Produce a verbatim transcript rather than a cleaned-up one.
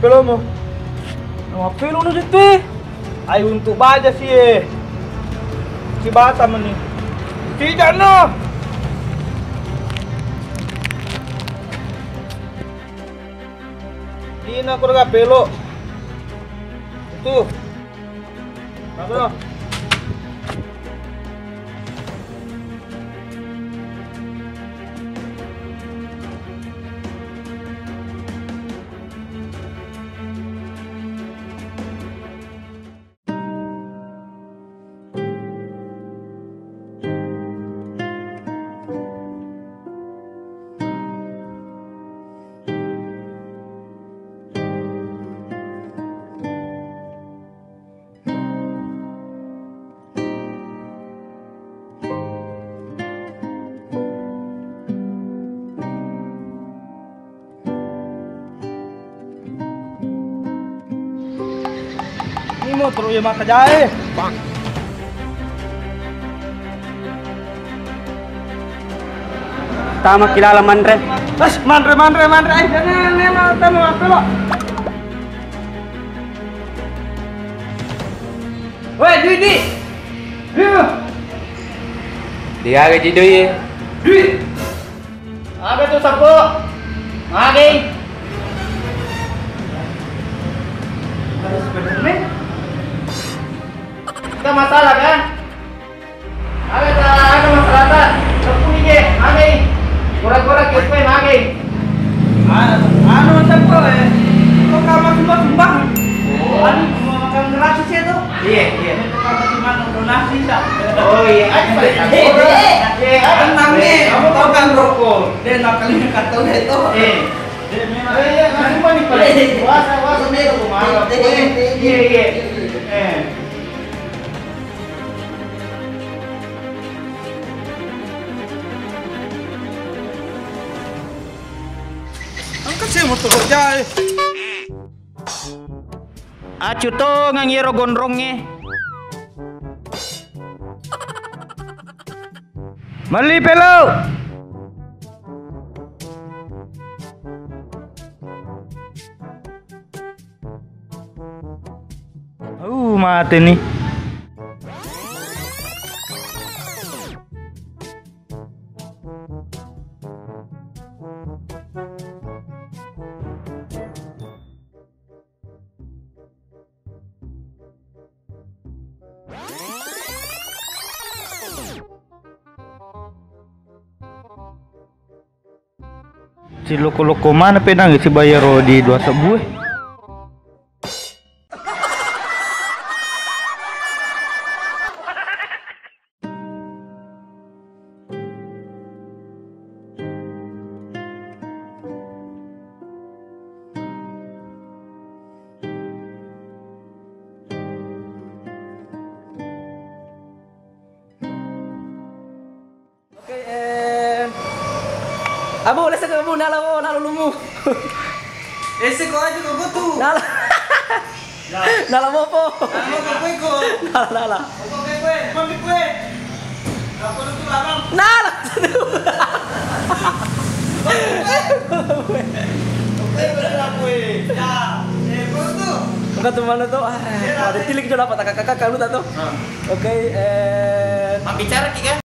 Pelomo. Nama pelo nu situ e? Ai untuk baja si e. Si bata meni. Tidak no. Dina kurga pelo. Itu. Apa? Ini motor ya maka jae. Tama kilala manre. Mas, manre, manre, manre. Ayo, jangan, jangan, tama, tama. Woi, Dwi, Dwi. Dwi. Digaga ji Dwi. Dwi. Aga tu sappo? Magi. Ada Spiderman? Kita masalah kan? Aga ta, aga masalah ta? Tepuni je, magi. Gora-gora ke kue magi. Anu, anu, siapa, eh? Kok kamu sumbang-sumbang? Oh. Anu, mau makan gratis ya, tuh? Iya, iya. Itu kan cuma donasi, Cak. Oh, iya. Aja, Pak. Iya, iya. Iya, tenang, nih. Kamu tahu kan rokok? Dia nakal ini kata udah itu. Iya. Iya, iya, nanti mah nih, Pak. Puasa, puasa, nih, aku marah. Iya, iya. Eh. Angkat saya motor kerja, eh. Acu tongeng iyaro gonrongnge. Melli pelo. Uh, mate ni. Ciloko-loko mana penang si bayaro di dua sebbu e. Oke, eh. Abu, lesa ke abu, nala, oh, nala lumu. Ese ko aja ko tu. Nala. Nala mopo. Nala mopo ko iko. Nala, nala. Mopo ko iko, mami ko. Apa tu tu abang? Nala. Oke, bener aku, eh. Ya, eh, ko tu. Bukan teman tu. Ah, ada tilik juga dapat kakak-kakak lu tak tu? Ah. Oke, eh. Mak bicara ki kan?